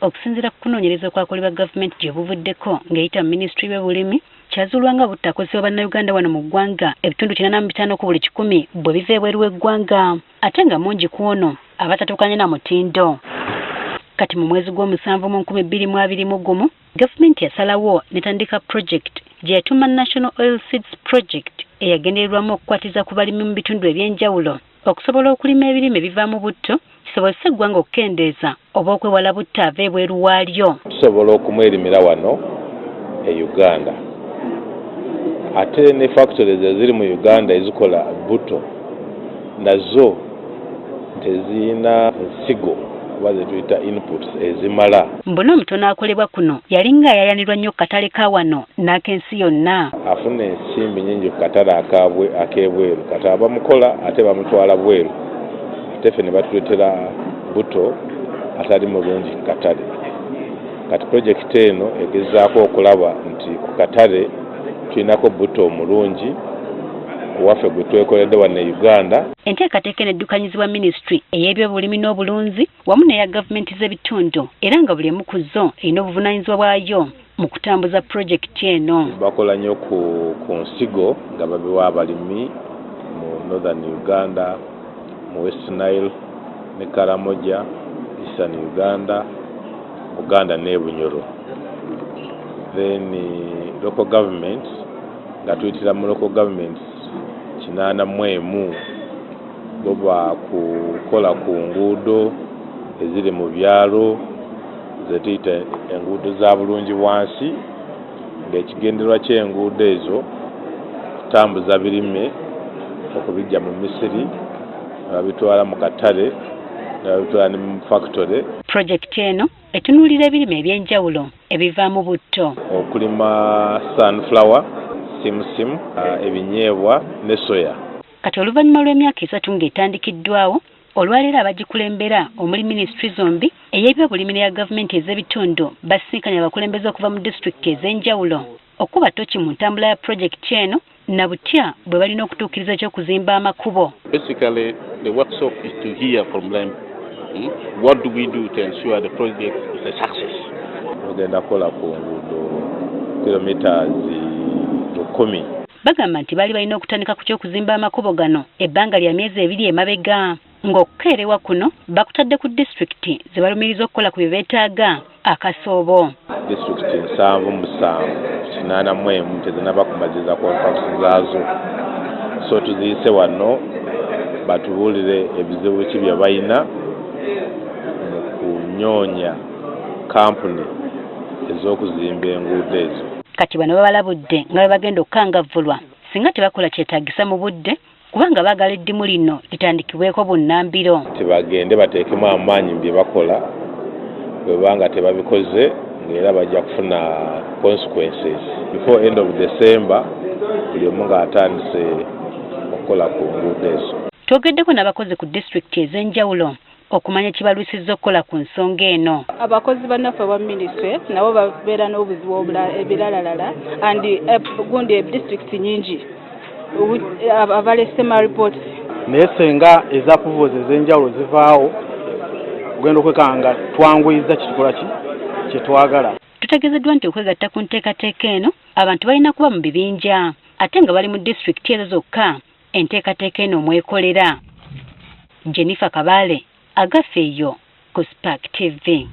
Okusinziira ku kunoonyereza okwakolebwa gavumenti gye buvuddeko ng'eyita mu minisitule y'ebyobulimi, kyazuulwa nga butto akozesebwa Bannayuganda wano mu ggwanga 85% ku buli 100 bwe biva ebweru w'eggwanga, ate nga mungi ku ono aba tatuukanye na mutindo. Kati mu mwezi gw'omusanvu mu 2021, gavumenti yasalawo netandika project gye yatuuma National Oil Seeds Project, eyagendererwamu okukwatiza ku balimi mu bitundu ebyenjawulo okusobola okulima ebirime bivaamu butto, kisobozese eggwanga okukendeeza oba okwewala butto ava ebweru waalyo. Tusobola okumwerimira wano e Uganda, ate ne factories eziri mu Uganda ezikola buto nazo teziyina nsigo oba zetuyita inputs ezimala. Mbona omutono akolebwa kuno yalinga ayayanirwa nnyo ku katale ka wano n'ak'ensi yonna. Afuna ensimbi nyingi ku katale akabwe ak'ebweru. Kati abamukola ate bamutwala bweru, ate ffe ne batuleetera buto atali mulungi ku katale. Kati projekiti eno egezaako okulaba nti ku katale tulinako buto omulungi owaffe gwe twekoledde wano e Uganda. Enteekateeka eno eddukanyizibwa minisitule ey'ebyobulimi n'obulunzi wamu n'eya gavumenti z'ebitundu, era nga buli emu ku zo erina obuvunaanyizibwa bwayo mu kutambuza pulojekiti eno. Bakola nnyo ku nsigo nga babiwa abalimi mu Northern Uganda, mu West Nile ne Karamoja, Eastern Uganda, Buganda ne Bunyoro. Then local government, nga tuyitira mu local governments 81, bo bakukola ku nguudo eziri mu byalo zetuyita enguudo za bulungi bwansi, ng'ekigendererwa ky'enguudo ezo kutambuza birime okubijja mu misiri ne babitwala mu katale ne babitwala ne mu factory. Pulojekiti eno etunuulira ebirime ebyenjawulo ebivaamu butto. Okulima sunflower, simusimu, ebinyeebwa ne soya. Kati oluvannyuma lw'emyaka 3 ng'etandikiddwawo, olwaleero abagikulembera omuli minisitule zombi, ey'ebyobulimi n'eya gavumenti ez'ebitundu, basisinkanye abakulembeze okuva mu disitulikiti ez'enjawulo okuba toki mu ntambula ya pulojekiti eno na butya bwe balina okutuukiriza eky'okuzimba amakubo. Basically, the workshop is to hear from them. What do we do to ensure the project is a success? Tugenda kukola ku nguudo kilometers 1000. Bagamba nti baali balina okutandika ku ky'okuzimba amakubo gano ebbanga lya myezi 2 emabega, ng'okukeerewa kuno bakutadde ku disitulikiti ze balumiriza okukola ku bye beetaaga akasoobo. Disitulikiti 77 81 tezinnaba kumaliriza contracts zaazo, so tuziyise wano batubuulire ebizibu ki bye balina mu kunyoonya kampuni ez'okuzimba enguudo ezo. Kati bano babalabudde nga bwe bagenda okukangavvulwa singa tebakola kyetaagisa mu budde, kubanga baagala eddimu lino litandikibweko bunnambiro. Tebagende bateekemu amaanyi mu bye bakola, bwebanga tebabikoze ng'era bajja kufuna consequences. Before end of December buli omu ng'atandise okukola ku nguudo ezo. Twogeddeko n'abakozi ku disitulikiti ez'enjawulo okumanya ekibalwisizza okukola ku nsonga eno. Abakozi bannaffe aba minisitule nabo babeera n'obuzibu ebiralalala, and gundi disitulikiti nyingi abalese ma reports. Naye senga eza approvals ez'enjawulo zivaawo, ogenda okwekanga twanguyiza kitukola ki kyetwagala. Tutegeezeddwa nti okwegatta ku nteekateeka eno abantu balina kuba mu bibinja, ate nga bali mu disitulikiti ezo zokka enteekateeka eno mwekolera. Jennifer Kabale, Agafeeyo ku Spark TV.